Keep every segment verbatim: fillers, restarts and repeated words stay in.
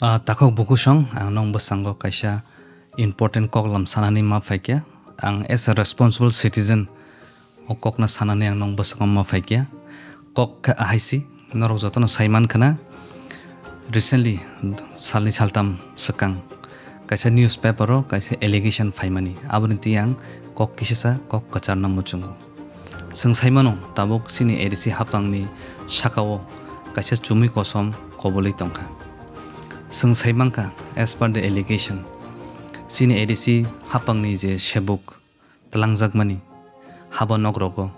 Ah, takhuk bukusong, ang nong bwskango kaisa important koklam sanani ma phaikha. Ang as a responsible citizen, o kokno sanani ang nong bwskango ma phaikha. Kok khe ahaisi, norok jotono saiman khna, recently, salni saltam swkang, kaisa newspaper o kaisa allegation phaimani. Aboni twi ang kok kisasa kok kwcharna muchungo. Chwng sai mano, tabuk chini A D C haphangni sakao kaisa chumui kosom kobulwi tongkha. Chwng sai mankha, as per the allegation, chini A D C haphangni je sebuk twlangjakmani haba nokrogo,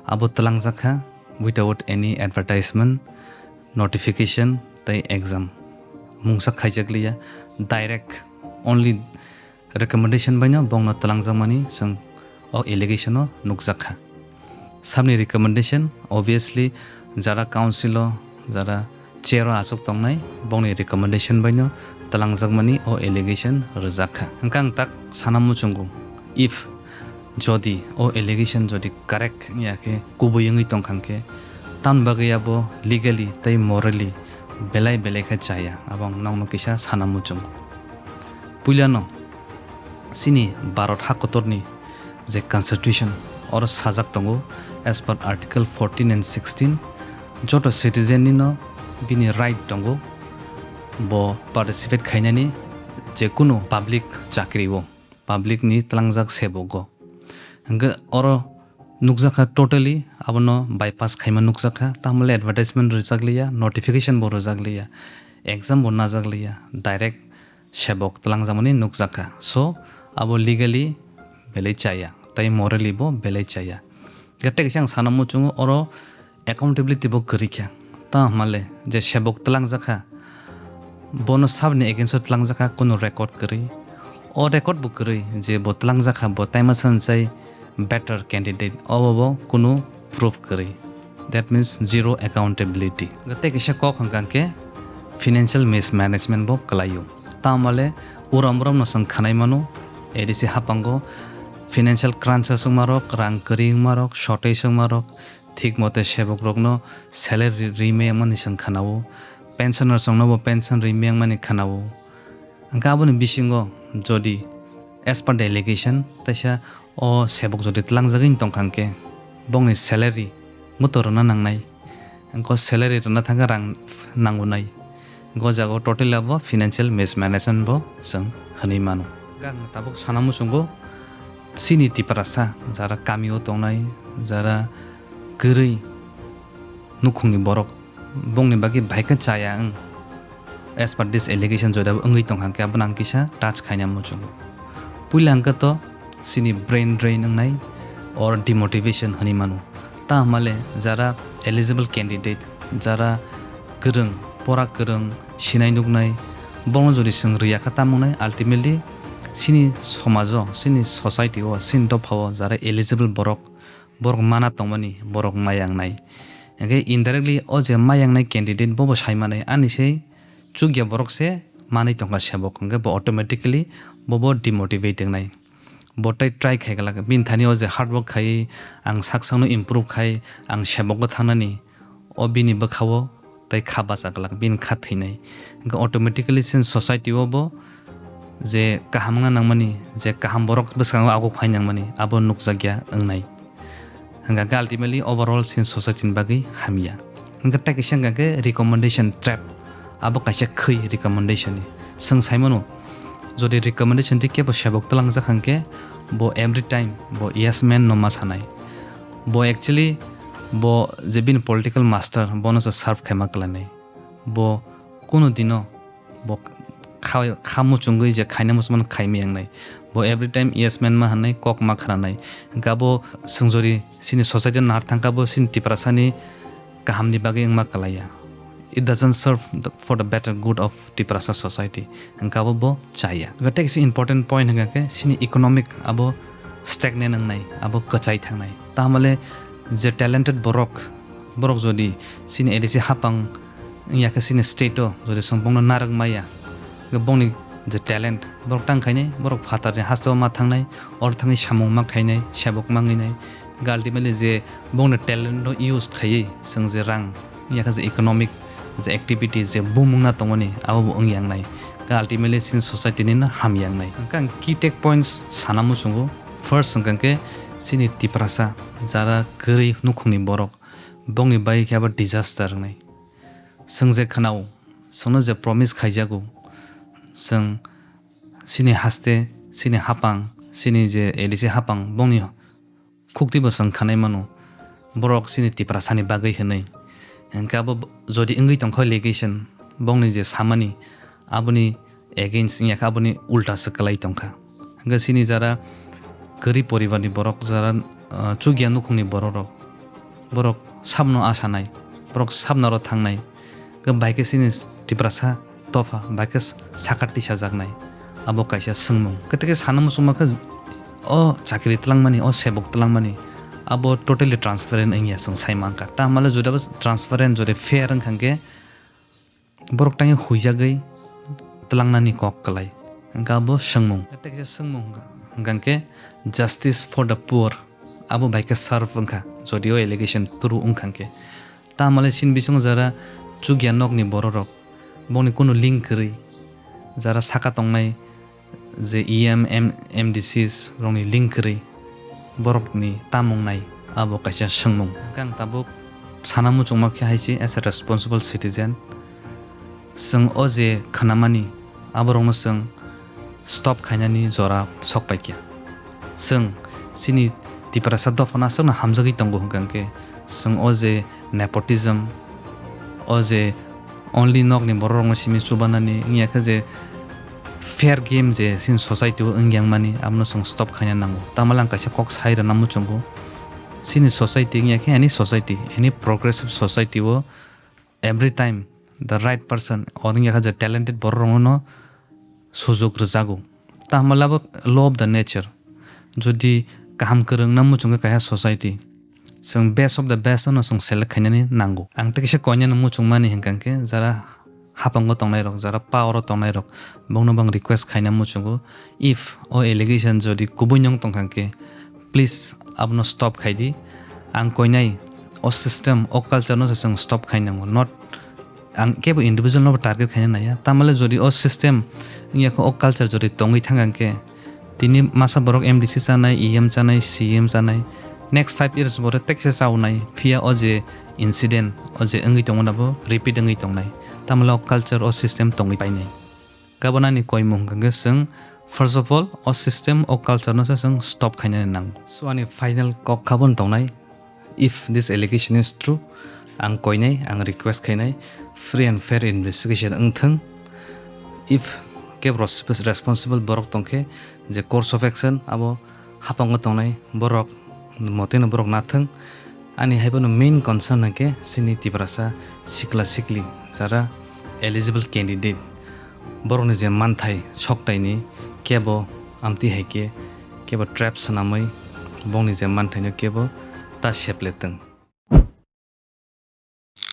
abo twlangjakha without any advertisement, notification tei exam. Mungsa khaijakliya, direct only recommendation baino bongno twlangjakmani chwng o allegation o nukjakha. Sabni recommendation, obviously, jara council o, jara chair o achuk tongnai, bongni recommendation baino twlangjakmani o allegation rwjakha. Hwnkhe ang tak sana muchungo, if jodi o allegation jodi correct wngya khe, kubui wngwi tongkha khe, tamni bagwi abo legally tei morally belai belai khe chaya, abo ang nokno kisa sana muchungo. Puilano chini Bharat ha kotorni je constitution, oro sajak tongo, as per article fourteen and sixteen, joto citizen nino bini right tongo bo participate khainani je kunu public chakri o, public ni twlangjak sebok o. Hwnkhe oro nukjakha totally abono bypass khaima nukjakha, tamole advertisement rwjakliya, notification bo rwjakliya, exam bo najakliya, direct sebok twlangjakmani nukjakha. So, abo legally belai chaya, tei morally bo belai chaya. Tei kaisa ang sana muchungo, oro accountability bo kwrwi kha. Tamo hwnmale je sebok twlangjakha, bono sabni against o twlangjakha, kunu record kwrwi. O record bo kwrwi je bo twlangjakha, bo taima sanchai better candidate, obo bo kunu proof kwrwi. That means zero accountability. Tei kaisa kok hwnkha khe financial mismanagement bo kwlaio. Tamale uram uram no chwng khanai mano, A D C haphango financial crunch wngmarok, rang kwrwi wngmarok, shortage wngmarok, thik mote sebok rokno salary ri maya mani chwng khanao, pensioner chwngno bo pension ri maya mani khanao. Hwnkhe aboni bisingo jodi as per the allegation, teisa o sebok jodi twlangjagwi tongkha hwnkhe, bongni salary muto rwna nangnai, hwnkhe salary rwna thangkhe rang nangunai, hwnkhe o jaga o totally abo financial mismanagement bo chwng hwnwi mano. Hwnkhe ang tabuk sana muchungo, chini Tiprasa jara kami o tongnai, jara kwrwi nukhungni borok, bongni bagwi bai khe chaya wng, as per this allegation jodi abo wngwi tongkha hwnkhe, abono ang kisa touch khaina muchungo. Puila hwnkhe to chini brain drain wngnai or demotivation hwnwi mano. Ta hwnmale jara eligible candidate, jara kwrwng, pora kwrwng, sinai nuknai, bono jodi chwng rwya kha tamo wngnai, ultimately chini somajo, chini society o, chini dopha o jara eligible borok, borok mana tongmani, borok maya wngnai. Hwnkhe indirectly o je maya wngnai candidate bobo sai manai, ani se chukya borok se manwi tongkha sebok, hwnkhe bo automatically bobo demotivate wngnai. Bo tei try khai glak, bini thani o je hard work khai, ang sak sakno improve khai, ang sebok o thangnani, o bini bwkha o tei kha bacha glak, bini kha thwinai. Hwnkhe automatically chini society o bo je kaham wngna nangmani, je kaham borok bwskango aguk phai nangmani, abo nukjakya wngnai. Hwnkha khe ultimately overall chini society ni bagwi hamya. Hwnkhe tei kaisa hwnkha khe recommendation trap, abo kaisa khwi recommendation ni. Chwng sai mano, jodi recommendation twi kebo sebok twlangjak hwnkhe, bo every time bo yes man no ma sanai. Bo actually bo je bini political master, bono se serve khaima kwlainai. Bo kunu dino bo kha, kha muchungwi je khaina muchungmano khaimaya wngnai. Bo every time yes man ma hwnwi kok ma khwnanai. Hwnkhe abo chwng jodi chini society o nahar thangkha, bo chini Tiprasani kahamni bagwi wngma kwlaiya. It doesn't serve the, for the better good of Tiprasa society. Hwnkhe abo bo chaya. Hwnkhe tei kaisa important point hwnkha khe chini economic abo stagnant wngnai, abo kwchai thangnai. Tamale je talented borok, borok jodi chini A D C haphang wngya khe chini state o jodi chwng bongno narwk maya, hwnkhe bongni je talent borok tang khainai, borok phatarni hasteo ma thangnai, oro thangwi samung ma khainai, sebok ma wngnai, hwnkhe ultimately je bongni talent no use khaiwi chwng je rang wngya khe je economic je activity je bumung na tongmani abo bo wng yang nai. Ka ultimately chini society ni no ham yang nai. Hwnkhe ang key take points sana muchungo. First hwnkha khe chini Tiprasa jara kwrwi nukhungni borok bongni bai khe abo disaster wngnai. Chwng je khwnao, chwngno je promise khaijago, chwng chini haste, chini hapang, chini je L D C hapang, bongni khuktwibo chwng khanai mano, borok chini Tiprasani bagwi hwnwi. Hwnkhe abo jodi wngwi tongkha allegation, bongni je samani, aboni against wngya kha, aboni ulta se kwlai tongkha. Hwnkhe chini jara kwrwi poribarni borok, jara, ah, chukya nukhungni borok rok, borok sabno asanai, borok sabnaro thangnai, hwnkhe bai khe chini Tiprasa dopha bai khe sakar tisajaknai, abo kaisa swngmung. Kwtwi khe sana muchungma khe o chakri twlangmani, o sebok twlangmani, abo totally transparent wngya chwng sai mankha. Tamale jodi abo transparent, jodi fair wngkha khe, borok tangwi huijagwi twlangnani kok kwlai, hwnkhe abo swngmung. Tei kaisa swngmung hwnkha, hwnkha khe justice for the poor, abo bai khe serve wngkha, jodi o allegation true wngkha khe. Tamale chini bisingo jara chukya nokni bororok, bongni kunu link kwrwi, jara saka tongnai, je E M, M-, M D Cs rokni link kwrwi borokni tamung nai, abo kaisa swngmung. Hwnkhe ang tabuk sana muchungma khe hai se, as a responsible citizen, chwng o je khwnamani, aborokno chwng stop khainani jora sok paikha. Chwng chini Tiprasa dophano aswkno hamjagwi tongo hwnkha khe, chwng o je nepotism, o je only nokni bororokno simi chubanani wngya khe, je fair game je chini society o wngya wngmani, abono chwng stop khaina nango. Tamale ang kaisa kok sai rwna muchungo, chini society wngya khe any society, any progressive society o every time the right person or wngya kha je talented bororokno sujok rwjago. Tamale abo law of the nature. Jodi kaham kwrwngna muchungkha kaisa society, chwng best of the best no chwng select khainani nango. Ang tei kisa koinani muchungmani hwnkha khe, jara hapango tongnairok, jara power o tongnairok, bongno bang request khaina muchungo. If o allegation jodi kubui nung tongkha khe, please abono stop khaidi. Ang koinai o system, o culture no se chwng stop khainango, not ang kebo individual no target khaina naiya. Tamale jodi o system wngya khe, o culture jodi tongwi thangkha khe, tini masa borok M D C chanai, E M chanai, C M chanai, next five years borok tekse chaunai, phiya o je incident, o je wngwi tongmani abo repeat wngwi tongnai. Tamale o culture, o system tongwi painai. Gabonani koimung hwnkha khe chwng, first of all, o system, o culture no se chwng stop khainani nango. So ani final kok kha bono tongnai, if this allegation is true, ang koinai, ang request khainai, free and fair investigation wngthwng. If kebo ros-, responsible borok tongkhe, je course of action abo hapango tongnai borok, moteno borok nathwng. Ani haiphano main concern hwnkhe chini Tiprasa sikla sikli, jara eligible candidate, borokni je manthai soktaini kebo amtwi hai khe kebo trap swnamwi bongni je manthaino kebo ta sepletwng.